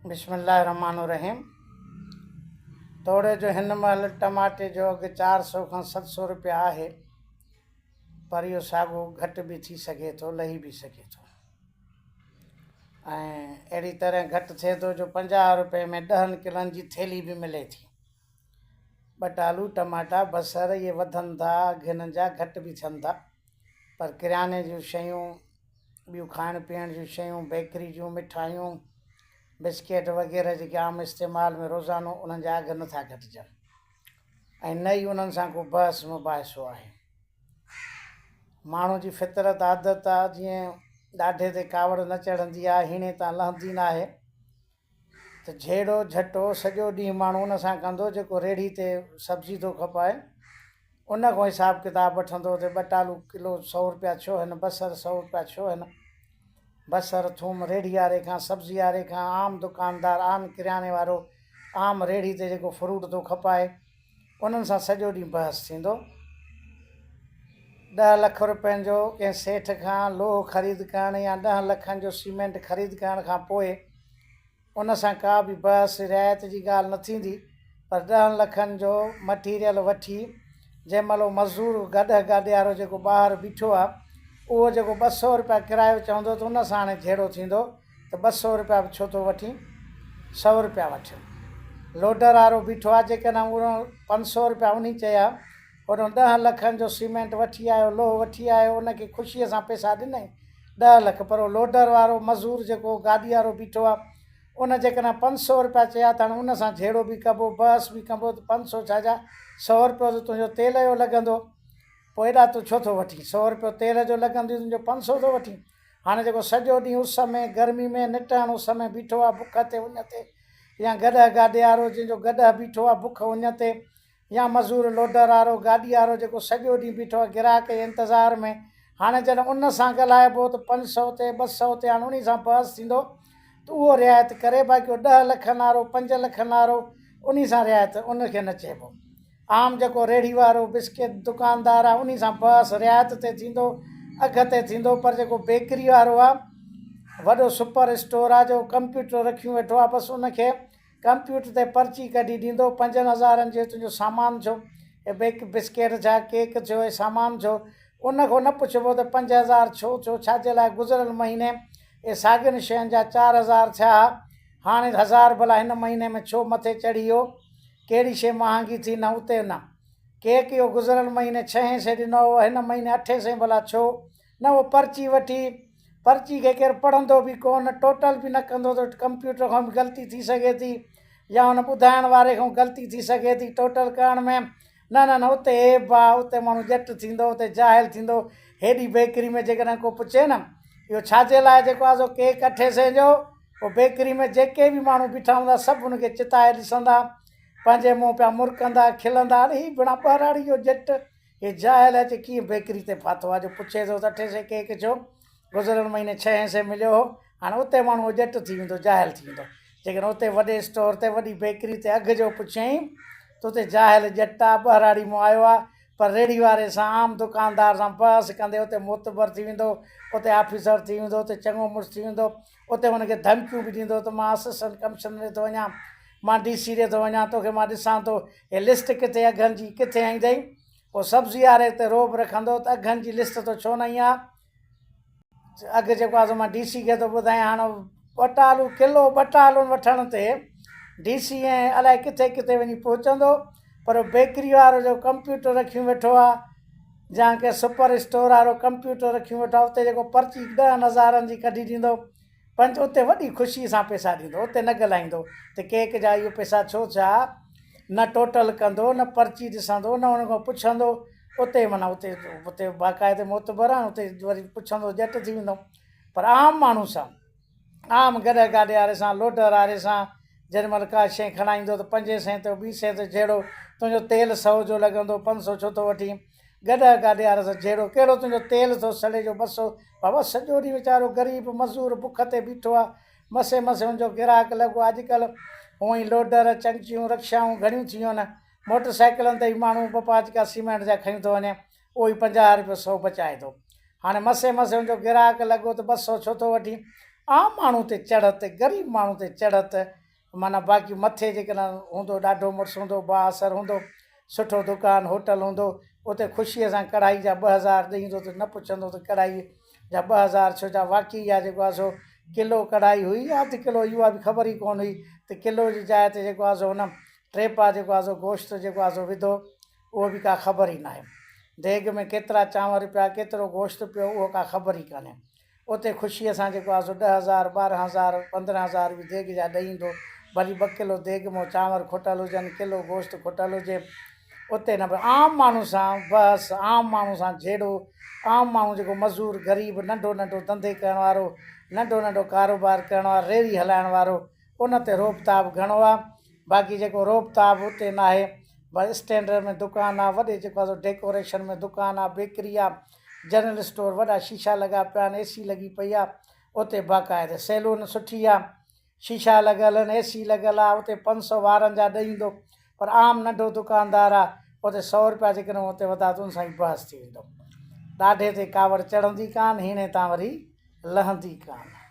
بسم الله الرحمٰن الرحيم توڙي جو هن مهل ٽماٽي جو اگهه 400 کان 700 روپيا آهي پر اهو ساڳو گهٽ به ٿي سگهي ٿو لهي به سگهي ٿو ۽ اهڙي طرح گهٽ ٿئي ٿو جو 50 روپئي ۾ ڏهن ڪلن جي ٿيلهي به ملي ٿي. ٻٽالو، ٽماٽا، بصر اهي وڌن ٿا اگهه هنن جا گهٽ به ٿين ٿا پر ڪرياني جون شيون ٻيون کائڻ پيئڻ جون شيون بيڪري جون مٺايون بسڪيٽ وغيره جيڪي عام استعمال ۾ روزانو انهن جا اگهه نٿا گهٽجن ۽ نه ئي انهن سان ڪو بحث مباحثو آهي. ماڻهو جي فطرت عادت آ جيئن ڏاڍي تي ڪاوڙ نه چڙهندي آ هيڻي تان لهندي ناهي ته جهيڙو جهٽو سڄو ڏينهن ماڻهو ان سان ڪندو جيڪو ريڙهي تي سبزي ٿو کپائي، ان کان حساب ڪتاب وٺندو ته ٻٽالو ڪلو سئو رپيا ڇو هن، بصر سئو رپيا ڇو هن. بصر، ٿوم ريڙهي واري کان، سبزي واري کان، عام دڪاندار، عام ڪرياني وارو، عام ريڙهي تي جيڪو فروٽ ٿو کپائي، انهن سان سڄو ڏينهن بحث ٿيندو. ڏهه لک رپين جو ڪنهن سيٺ کان لوهه خريد ڪرڻ يا ڏهن لکن جو سيمينٽ خريد ڪرڻ کان پوء ان سان ڪا به بحث رعايت جي ڳالهه نه ٿيندي پر ڏهن لکن جو مٽيريل وٺي جنهن مهل اهو مزدور گڏهه گاڏيارو جيڪو ٻاهر بيٺو آهي اهو جيڪو 200 رپيا ڪرايو چوندو ته ان سان هاڻي جهيڙو ٿيندو ته 200 رپيا به ڇو ٿو وٺين سئو رپيا وٺ. لوڊر وارو بيٺو آهي جيڪڏهن اهو 500 رپيا انهي چيا هوڏانهن ڏهن لکن جو سيمينٽ وٺي آيو لوهه وٺي آيو ان کي خوشيء سان پئسا ڏنائين ڏهه لک پر اهو لوڊر وارو مزور جيڪو گاڏي وارو بيٺو آهي ان جيڪڏهن 500 رپيا چيا ته هاڻي ان سان جهيڙو به ڪبو بحث به ڪبو ته 500 ڇا جا سئو رپيو ته تنهنجو تيل جو لڳندو پوء ايڏا تون ڇو ٿو وٺين سئو رپيو تيل جو لڳندو تنهنجو 500 ٿو وٺين هاڻي جيڪو سڄو ڏينهن اس ۾ گرمي ۾ نٽهڻ اس ۾ بيٺو آهي بک تي اڃ تي يا گڏهه گاڏي وارو جنهن جو گڏهه بيٺو آهي بک اڃ تي يا مزور لوڊر وارو گاڏي وارو جيڪو سڄو ڏينهن بيٺو آهي گراهڪ جي انتظار ۾ هاڻي جڏهن ان سان ڳالهائبو ته 500 تي 200 تي هاڻي انهي سان بحث ٿيندو ته اهو رعايت ڪري باقي اهو ڏهه لکن وارو پنج لکن وارو انهي سان رعايت ان کي نه چئبو. عام جيڪو ريڙهي وارو بسڪيٽ دڪاندار آ انهي سان بحث رعايت تي ٿيندو اگهه تي ٿيندو پر جيڪو بيڪري وارو آ وڏو سپر اسٽور آ جو ڪمپيوٽر رکيون ويٺو آ بس ان کي ڪمپيوٽر تي پرچي ڪڍي ڏيندو پنجن هزارن جو تنهنجو سامان ڇو هي بيڪ بسڪيٽ ڇا ڪيڪ ڇو هي سامان ڇو ان کان نه پڇبو ته 5000 ڇو ٿيو ڇا جي لاء گذريل مهيني اهي ساڳين شين جا 4000 ٿيا ها هاڻي هزار ڀلا هن مهيني ۾ ڇو مٿي چڙهي ويو ڪهڙي شيء مهانگي ٿي نه اتي نه. ڪيڪ اهو گذريل مهيني ڇهين سين ڏنو هو، هن مهيني اٺين سين ڀلا ڇو؟ نه اهو پرچي وٺي، پرچي کي ڪير پڙهندو به ڪونه، ٽوٽل به نه ڪندو ته ڪمپيوٽر کان به غلطي ٿي سگهي ٿي يا ان ٻڌائڻ واري کان غلطي ٿي سگهي ٿي ٽوٽل ڪرڻ ۾. نه نه نه اتي عيب آ، اتي ماڻهو ڄٽ ٿيندو، اتي جاهل ٿيندو. هيڏي بيڪري ۾ جيڪڏهن ڪو پڇي نه اهو ڇا جي لاء جيڪو آ سو ڪيڪ اٺين سين جو؟ پوء بيڪري ۾ جيڪي به ماڻهو بيٺا هوندا سڀ هن کي چتائي ڏسندا، پنهنجي منهن پيا مرڪندا، کلندا، اڙي هي بنا ٻهراڙي جو ڄٽ، هي جاهل اچي ڪيئن بيڪري تي ڦاٿو آهي جو پڇي ٿو ته اٺين سين ڪيڪ ڇو؟ گذريل مهيني ڇهين سين مليو هو. هاڻي اتي ماڻهو اهو ڄٽ ٿي ويندو، جاهل ٿي ويندو. جيڪڏهن اتي وڏي اسٽور تي، وڏي بيڪري تي اگهه جو پڇيائين ته اتي جاهل ڄٽ آ، ٻهراڙي مان آيو آ، پر ريڙهي واري سان، عام دڪاندار سان بحث ڪندي اتي معتبر ٿي ويندو، اتي آفيسر ٿي ويندو، اتي چڱو مڙس ٿي ويندو. اتي هن کي ڌمڪيون به ڏيندو ته مان اسسٽنٽ ڪمشنر ڏي ٿو وڃان، مان ڊي سي ڏي ٿو وڃان، توکي مان ڏسان ٿو، هي لسٽ ڪٿي اگهن جي ڪٿي آئي اٿئي؟ پوء سبزي واري تي رعب رکندو ته اگهن جي لسٽ تو ڇو نه آئي آ؟ اگهه جيڪو آ سو مان ڊي سي کي ٿو ٻڌايان. هاڻ ٻٽالو ڪلو ٻٽالون وٺڻ تي ڊي سي ۽ الائي ڪٿي ڪٿي وڃي پهچندو، پر بيڪري وارو جو ڪمپيوٽر رکيون ويٺو آ، جا ڪنهن سپر اسٽور وارو ڪمپيوٽر رکيون ويٺو آهي اتي جيڪو پرچي ڏهن هزارن جي ڪڍي ڏيندو پنج اتي وڏي خوشي سان پئسا ڏيندو اتي نه ڳالهائيندو ته ڪيڪ جا اهو پئسا ڇو ٿيا نه ٽوٽل ڪندو نه پرچي ڏسندو نه ان کان پڇندو اتي معنيٰ اتي اتي باقاعدي معتبر آهن اتي وري پڇندو ڄٽ ٿي ويندو پر عام ماڻهو سان عام گڏهه گاڏي واري سان، لوڊر واري سان، جيڏي مهل ڪا شيء کڻائيندو ته پنجين سئين تي ٻين سئين تي جهيڙو، تنهنجو تيل سئو جو لڳندو، 500 ڇو ٿو وٺين؟ گڏهه گاڏي واري سان جهيڙو، ڪهڙو تنهنجو تيل ٿو سڙي جو 200؟ بابا سڄو ڏينهن ويچارو غريب مزور بک تي بيٺو آ، مسي مسي هن جو گراهڪ لڳو آ. اڄڪلهه هونئن ئي لوڊر، چنگچيون، رڪشائون گهڻيون ٿي ويون آهن، موٽر سائيڪلن تي ئي ماڻهو ٻه پاچڪا سيمينٽ جا کڻي ٿو وڃي. اهو ئي 50 رپيو سئو بچائي ٿو. هاڻي مسي مسي هن جو گراهڪ لڳو ته 200 ڇو ٿو وٺين؟ عام ماڻهو تي چڙهت، غريب ماڻهو تي چڙهت، معنيٰ باقي مٿي جيڪڏهن هوندو ڏاڍو مڙس هوندو، بااثر هوندو، سٺو دڪان هوٽل هوندو، اتي خوشيء سان ڪڙهائي جا 2000 ڏئي ايندو ته نه پڇندو ته ڪڙهائي جا 2000 ڇو جا واقعي اها جيڪو آهي سو ڪلو ڪڙهائي هئي يا اڌ ڪلو هئي اها به خبر ئي ڪونه هئي ته ڪلو جي جاء تي جيڪو آهي سو هن ٽي پاء جيڪو آهي سو گوشت جيڪو آهي سو وڌو اهو به ڪا خبر ئي ناهي. ديڳ ۾ ڪيترا چانور پيا ڪيترو گوشت پيو اهو ڪا خبر ئي ڪانهي. اتي خوشيء سان جيڪو آهي سو 10,000، 12,000، 15,000 به ديڳ جا ڏئي ايندو، ڀلي ٻه ڪلو ديڳ مان چانور کٽل هجن، ڪلو گوشت کٽل هجي، اتي نه پر عام ماڻهو سان بحث، عام ماڻهو سان جهيڙو، عام ماڻهو جيڪو مزور، غريب، ننڍو ننڍو ڌنڌي ڪرڻ وارو، ننڍو ننڍو ڪاروبار ڪرڻ وارو، ريڙهي هلائڻ وارو، ان تي رعب تاب گهڻو آ، باقي جيڪو رعب تاب اتي ناهي، بس اسٽينڊرڊ ۾ دڪان آ، وڏي جيڪو آ سو ڊيڪوريشن ۾ دڪان آ، بيڪري آ، جنرل اسٽور وڏا شيشا لڳا پيا آهن اي سي لڳي پئي آ اتي باقاعده سيلون سٺي آ شيشا لڳل آهن اي سي لڳل آ اتي 500 وارن جا ڏئي ايندو پر عام ننڍو دڪاندار آ اتي سو روپيا جيڪڏهن اتي وڌا ته ان سان ئي بحث ٿي ويندو ڏاڍي تي ڪاوڙ چڙهندي ڪانه هيڻي تان وري لهندي ڪانه.